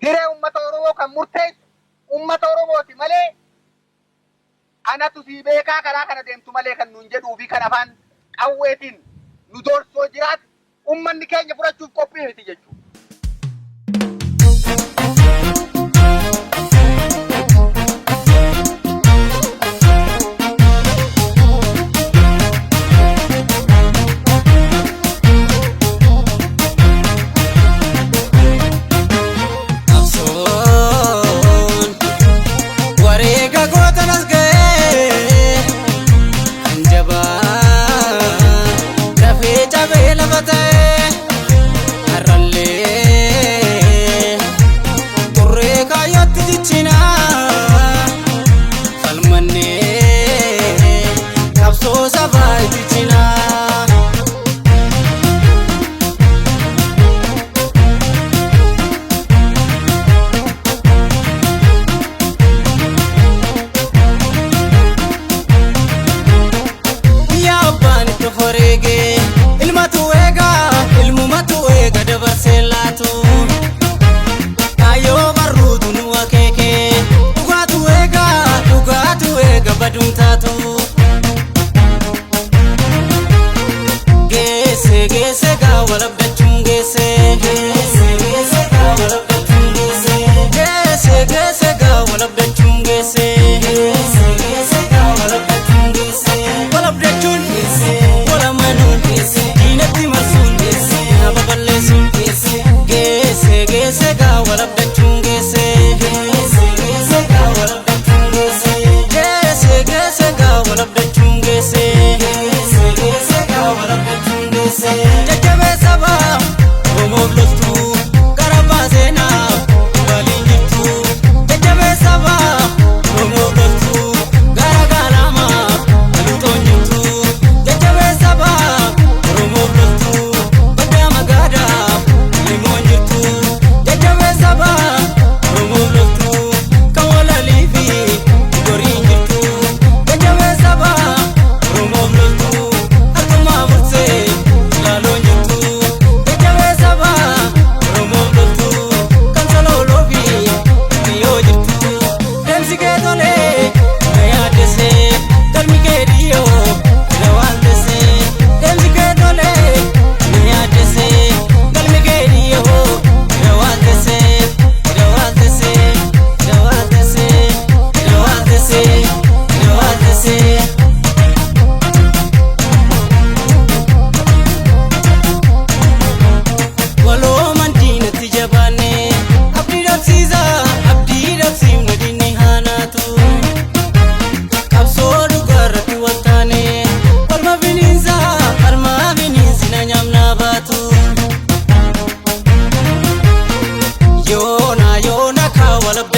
Hiree uummata Oromoo kan murteessu uummata Oromooti malee anatu sii beekaa karaa kana deemtu malee kan nuun jedhuu fi kan afaan qawweetiin nu doorsoo jiraatu uummanni keenya fudhachuuf qophii miti jechuudha. Qabsoon wareega gootan as ga'ee kan jabaa dafee cabee lafa ta'ee har'allee turree kaayyootti jichinaa falmannee qabsoo sabaa jichinaa. Yaa abbaan itti foreegee ilmatu eegaa ilmumatu eega dabarsee laatu. Kaayyoo barruutu nu akeekee dhugaatu eegaa dhugaatu eega baduun taatu. Geesse geesse gaa walabdachuun geesse. Geesse geesse gaa walabdachuun geesse. Geesse geesse gaa walabdachuun geesse. Geesse geesse gaa walabdachuun geesse. Walabdachuun walamanuun diinatti marsuun nama balleessuun geesse geesse gaa walabdachuun geesse. Geesse geesse gaa walabdachuun geesse. Geesse geesse gaa walabdachuun geesse. Geesse geesse gaa walabdachuun geesse. Jajjabee sabaa Oromoof loltuu gara baaseenaa waliin jirtu. Jajjabee sabaa Oromoof loltuu gara gaalamaa waluutoon jirtu. Jajjabee sabaa Oromoof loltuu baddaa magaadaa limoon jirtu. Jajjabee sabaa Oromoof loltuu kan walalii fi goriin jirtu. Jajjabee sabaa Oromoof loltuu harkumaa mursee ilaaloon jirtu. Jajjabee sabaa Oromoof loltuu kan solooloo fi biyyoo jirtu. Deemsi kee tolee na yaaddessee galmi kee dhiyyoo na waaltessee. Deemsi kee tolee na yaaddessee galmi kee dhiyyoo na waaltessee. Na waaltessee na waaltessee na waaltessee na waaltessee. Walooman diinatti jabaanne abdii dhabsiisa abdii dhabsiifnu diinni haanaatu. Qabsoo dhugaarratti wal taane orma biniinsa harma biniinsi na nyaamnaa baatu. Yoona yoona kaa walabba.